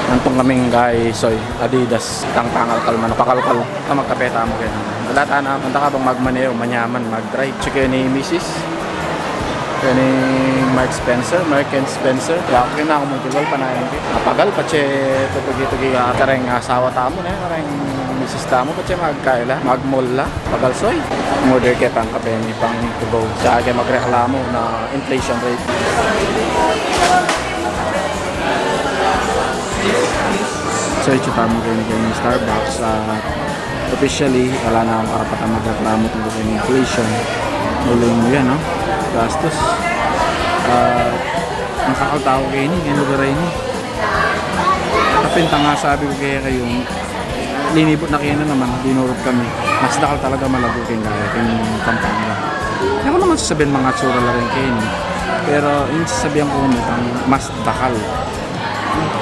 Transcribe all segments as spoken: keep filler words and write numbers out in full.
Antung kaming kay Soy, Adidas, itang pangalkal man, pakalkal. Ita, magkape tamu keni. Ala ta na, manda ka bang magmaneu, manyaman mag-drive. Tsaka ni misis, keni Mark Spencer, Mark and Spencer. Kaya aku kena, aku mungkilal, panayan ke. Mapagal, patse tutugi-tugi, ah, kareng asawa tamu, ne, kareng misis tamu, patse magkaila, magmall la. Pagal, Soy. Order ke pang kape mi, pang to go. Sa ke magreklamu na inflation rate. So, itsu tamu keni, keni Starbucks, ah, officially, ala na kami karapatan magreklamu tungkul keng inflation. Uling yan, no? Gastus. Ah, ang kakal tau keni, keni lugar a ini. Tapi itang sabi ku kekayu, linibut na keni naman, dinurut kami. Mas dakal talaga malagu keng kaya, keng Pampanga. Aku naman sasabian, mangatsura la rin keni. Pero ing sasabian ku, itang mas dakal.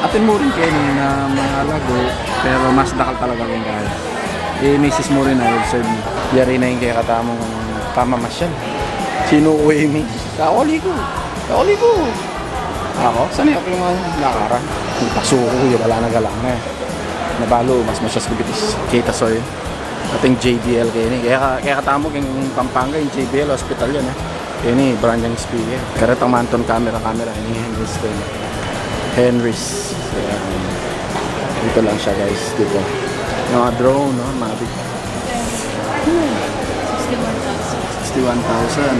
Atin mu rin keni na malagu, pero mas dakal talaga keng kaya. E misis mu rin, a-observe mu. Yari na ing kekatamung pamamasyal. Sinu ku e misis? Kauli ku. Kauli ku. Aku, sanay aku ing lakaran. Pasuku ya, bala na galang ne. Na balu, mas masyas ku bitis. Kita, Soy. Ating J B L keni. Kaya, kaya katamu keng Pampanga, ing J B L, hospital yan, e. Keni, brand yang speaker. Karetang manton camera, camera. Ini Henry's keni. Henry's. Ayan. Dito lang siya, guys. Dito. Yung mga drone, no? Mavic. Sixty-one thousand. Sixty-one thousand.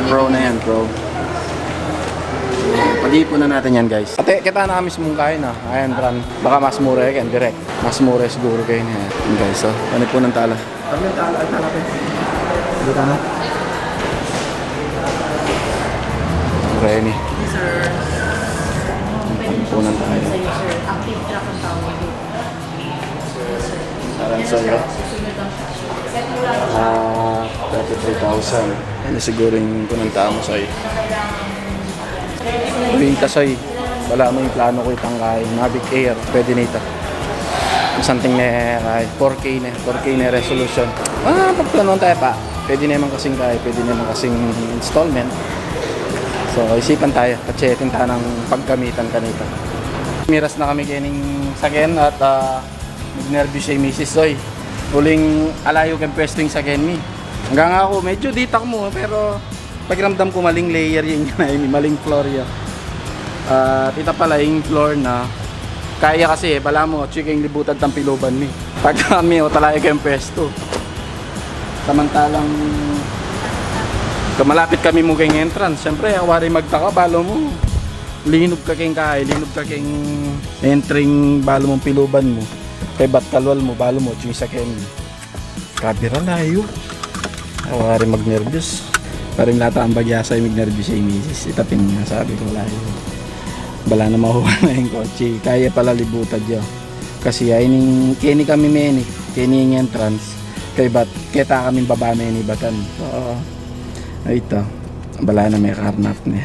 Pro na yan, pro. Pag-iipunan natin yan, guys. Ate, kita na mismo kain, ah. Ayan, brand. Baka mas mura yan, direct. Mas mura siguro kayo niya. Yan, guys, oh. Ano po ng tala? Ano yung tala? Ang tala ko. Hindi tama? Mura yan, eh. Sir. Ano po ng tala? Sir, active truck ang tawag dito. Saran sa'yo? Ah, thirty-three thousand. Yan siguro yung kunang tama sa'yo. Uy, ita, Soy. Balamu ing plano ku itang kay Mavic Air. Pwede na ita. Something ne, kay four K ne. Four K ne resolution. Ah, pagplanuhan taya pa. Pwede naman kasing kay, pwede naman kasing installment. So, isipan taya. Patse atin tanang paggamitan kanita. Miras na kami kening saken at, ah, nagnerbyos ya i misis, Soy. Uling alayu keng pwestu ing saken mi. Anggang aku, medyo ditak mu, pero pakiramdam ku maling layer ya, maling floor ya. At ita pala ing floor na. Kaya kasi, e, balamu, atsu keng libutad tang piluban mi. Pag kami, o, talaga keng pwestu. Samantalang, kamalapit kami mu keng entrance. Siyempre, wari magtaka, balu mu. Linub ka keng kay, linub ka keng entering, balu mung piluban mu. Kaybat kalwal mu, balu mu, atsu ing saken. Kabira layu. Wari magnerbyos. Parang lata ang bagya sa magnerbyos ya i misis. Ita pin nga sabi ku layu. Bala na mahuwa na ing kotse. Kaya pala libutad ya. Kasi ay ning, keni kami meni. Keni ing entrance. Kaybat, keta kami baba meni batan. Oo. Ay, ita. Bala na me karnap ne.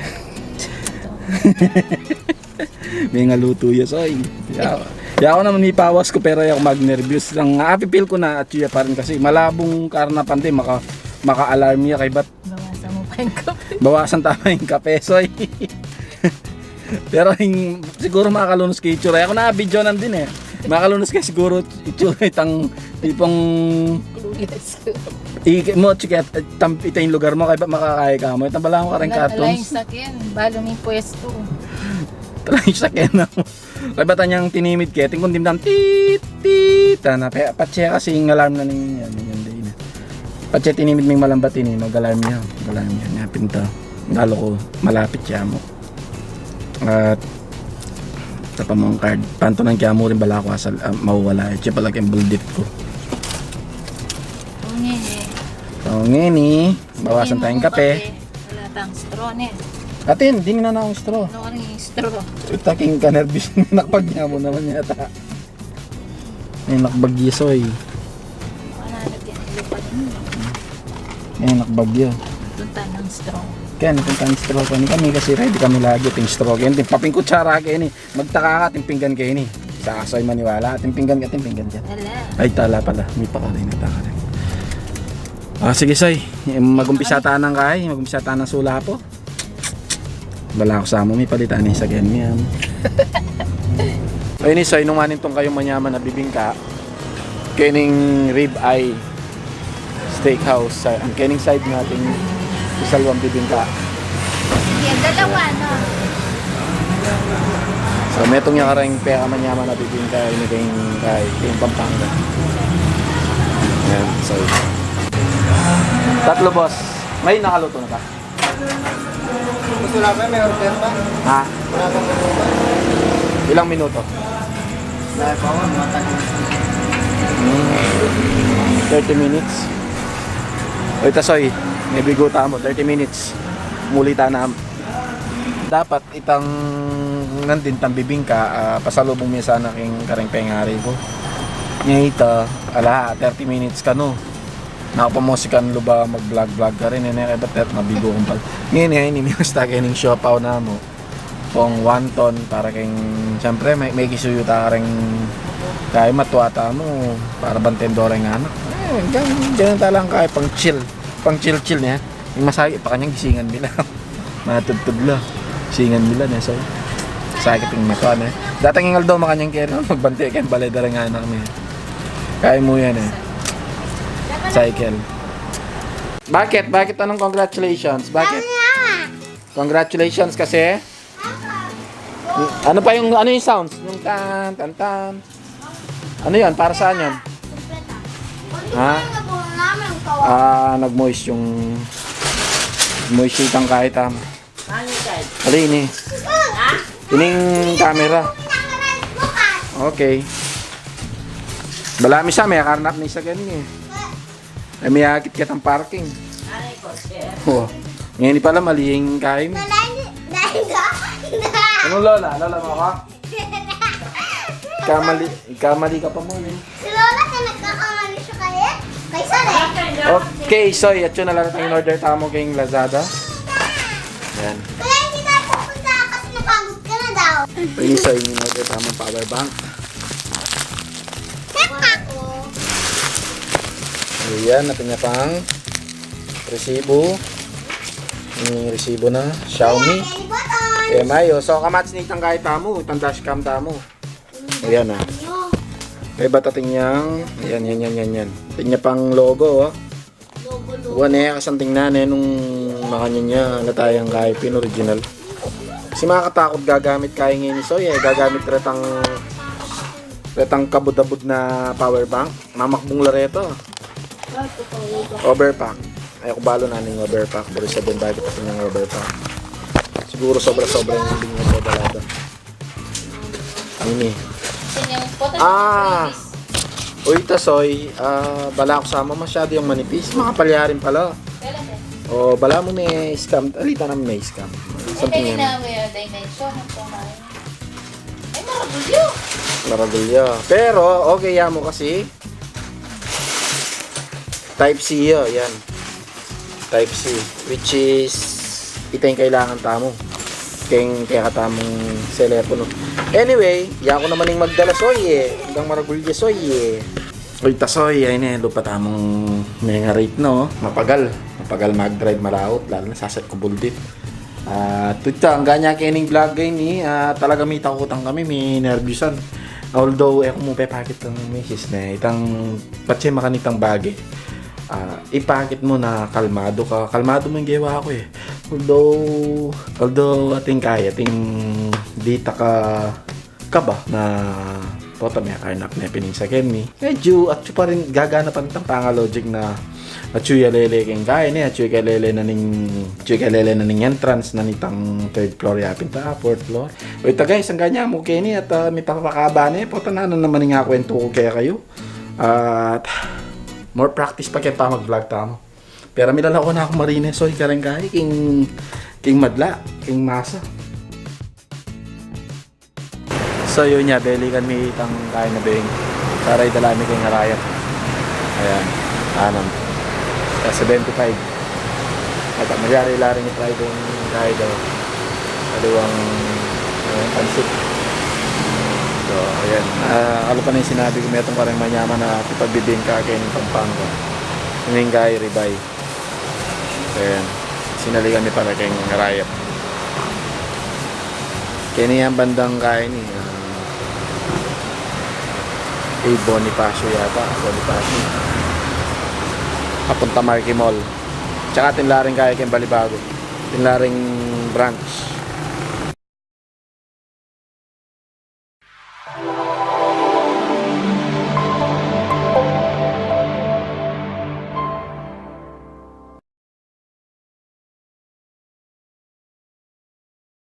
Me nga lutu ya, Soy. Ya, ya aku naman mipawas ku, pero ya aku magnerbyos. Ang apipil ku na atsu ya pa rin kasi malabung karnapan din, maka, maka-alarm ya kaybat. Bawasan mu pa ing kape. Bawasan ta pa ing kape, Soy. Pero ing, siguro makalunus ke itsura. Aku na video nandin, e. Makalunus ke siguro itsura itang tipong Clueless. Ika mu, chika, tam, ita ing lugar mu, kaybat makakaya ka mu. Itang bala mu kareng cartoons. Ala ing saken, balu mi pwestu. Tala ing saken na mu. Kaybat anyang tinimid ke, tingkun dimdam, tit, tit, ana, pe, patse kasi ing alarm na ning, yan, yan, yan, yan. Patse tinimid ming malambat ini, mag-alarm ya, mag-alarm ya, nya pinta. Lalo ku, malapit ya mu. At tapa mu ing card. Pantunan kaya mu rin bala ku asal, ah, mawawala. Itsu pala keng buldit ku. O, ngeni. O, ngeni. Bawasan tayang kape. Wala tang straw, ne. Atin, dini na nang straw. Ano ka ning straw? Ita keng kanerbyos, nakpag ya mu naman yata. Ay, nakbagyo, Soy. Wala na din, lupad mo. Ay, nakbagyo. Tunta ng straw. Kaya napunta ng straw keni kami kasi ready kami lagi ating straw. Kaya ating paping kutsara keni. Magtaka ka, ating pinggan keni. Sa kasoy maniwala, ating pinggan ka, ating pinggan dyan. Wala. Ay, tala pala. May pakarin, may pakarin. Ah, sige, Soy. Mag-umpisa ta nang kay, mag-umpisa ta nang sulapo. Bala ku sa mu, mipalitan ne sa ken mi, am. Ini, so, inumanin tong kayung manyaman a bibingka. Kening rib eye steakhouse, sa, ang kening side natin, isalwang bibingka. Yan, dalawa, no? So, metung ya kareng pekamanyaman a bibingka, ini keng, keng Pampanga. Yan, so, tatlo, boss. May nakaluto na ka? Gusto namin, may order pa. Ha? Wala pang minuto. Ilang minuto? Wala pa, oh, matagal. Hmm. Thirty minutes. O, ita, Soy, may bigo tamu, thirty minutes. Muli ta na. Dapat itang nandin tang bibingka, ah, pasalubung mi sana keng kareng pengari ku. Nya ita, ala, thirty minutes kanu. Naku pa mu sikan luba mag-vlog-vlog karin, e, ne, kaya ba't mabigo kung pal-, ngeni, ini, mi gusta kening siopaw namu. Pung wonton, para keng, siyempre, may, may kisuyu ta kareng, kaya matua tamu, para banten do reng anak. E, ganun, ganun ta lang kaya, pang chill, pang chill-chill ne. Ing masakit, pakanyang gisingan mi la. Matudtud la. Gisingan mi la, ne, so. Sakit ing matua, ne. Datang ing aldo, makanyang keri, magbante keng bale da reng anak mi. Kaya mu yan, e. Cycle. Bakit? Bakit? Anong congratulations? Bakit? Congratulations kasi? Ano pa yung, ano yung sounds? Yung tan, tan, tan. Ano yan? Para saan yan? Ha? Ah, nag-moist yung, moist yung tangkay tam. Ano yan? Alin ini? Ha? Ining camera. Okay. Bala mi sa, may karnap ni sa ganyan e. Ay, may akit kitang parking. Aray ko, sir. Oh. Ngeni pala, mali ing kain. Wala, hindi. Dahil ka. Ano, Lola? Lola mo ako? Kamali, kamali ka pa mu, e. Si Lola, ka nagkakamali siya kaya? Kay Sir, e. Okay, so, yatsu na la reta ing in-order tamu keng Lazada. Yan. Kaya hindi tayo pupunta kasi napagod ka na daw. Ini, so, ing in-order tamu, power bank. Ayan, atin ya pang resibo. Ini resibo na Xiaomi. Ayan, may button. E, mayo. So, kamats nitang kaya tamu, itang dashcam tamu. Ayan, a. May ibat atin yang, ayan, yan, yan, yan, yan. Atin ya pang logo, o. Wa ne, kasanting na ne nung makanyan ya, natayang kaya pin original. Kasi makakatakot gagamit kaya ngeni, so, e, gagamit retang, retang kabud-abud na power bank. Mamakbung la reta. Overpack. Ay, aku balu na ning overpack. Buri sabihin, bakit aku nang overpack? Siguro sobra-sobra yung hindi niya padalada. Ini. Sino yung photo? Ah! Uy, Tasoy, ah, bala ku sama masyado yung manipis. Makapalyarin pala. Kailan yan? O, bala mu may scam. Alita na may scam. Ay, something pwede yan. Na may dimension. Ito, may, ay, maragulyo. Maragulyo. Pero, okay, ya mu kasi. Type C ya, yan. Type C, which is ita ing kailangan tamu keng kekatamung telepono. Anyway, yaku naman ing magdala, Soy, e. Anggang maragulya, Soy, e. Uy, Tasoy, ay ne, lupa tamung mengarate na, o. Mapagal. Mapagal mag-drive, malaut, lalu na sasat ku buldit. At ita, angga nya kening vlog a ini, ah, talaga mitakutan kami, minerbyusan. Although, e ku mu pepakit ing misis ne, itang patse makanitang bage. Ah, ipakit mu na kalmado ka. Kalmado mu ing gewa ku, e. Although, although atin kaya, atin dita ka kaba na pota me karnap ne pin ing saken mi. Medyo atyu pa rin, gagana pa rin itang pangalojik na atyu ya lele keng kaya ne, atyu ya lele na ning, atyu ya lele na ning entrance na nitang third floor ya pin ta fourth floor. O ita guys, angga nya mu keni at, ah, mipapakaba ne, pota na naman ing akwentu ku kekayu. At more practice pa keng pamag-vlog tamu. Pero milalako na ku marine, Soy, kareng kaya, king, king madla, king masa. So, yun ya, belikan mi itang kaya na beng. Para idala mi keng arayap. Ayan, anam. Sa seventy-five. At malyari la ring i-try deng kaya daw. Aliwang, eh, pansit. So, ayan. Ah, kalupa na ing sinabi ku, metung kareng manyaman a pagbibingka keng Pampanga. Ining kaya rib eye. Ayan. Sinalikan mi para keng arayap. Keni yang bandang kaya ini, ah, Kay Bonifacio yata, Bonifacio. Papunta Marquee Mall. Tsaka atin la ring kaya keng Balibago. Atin la ring branch.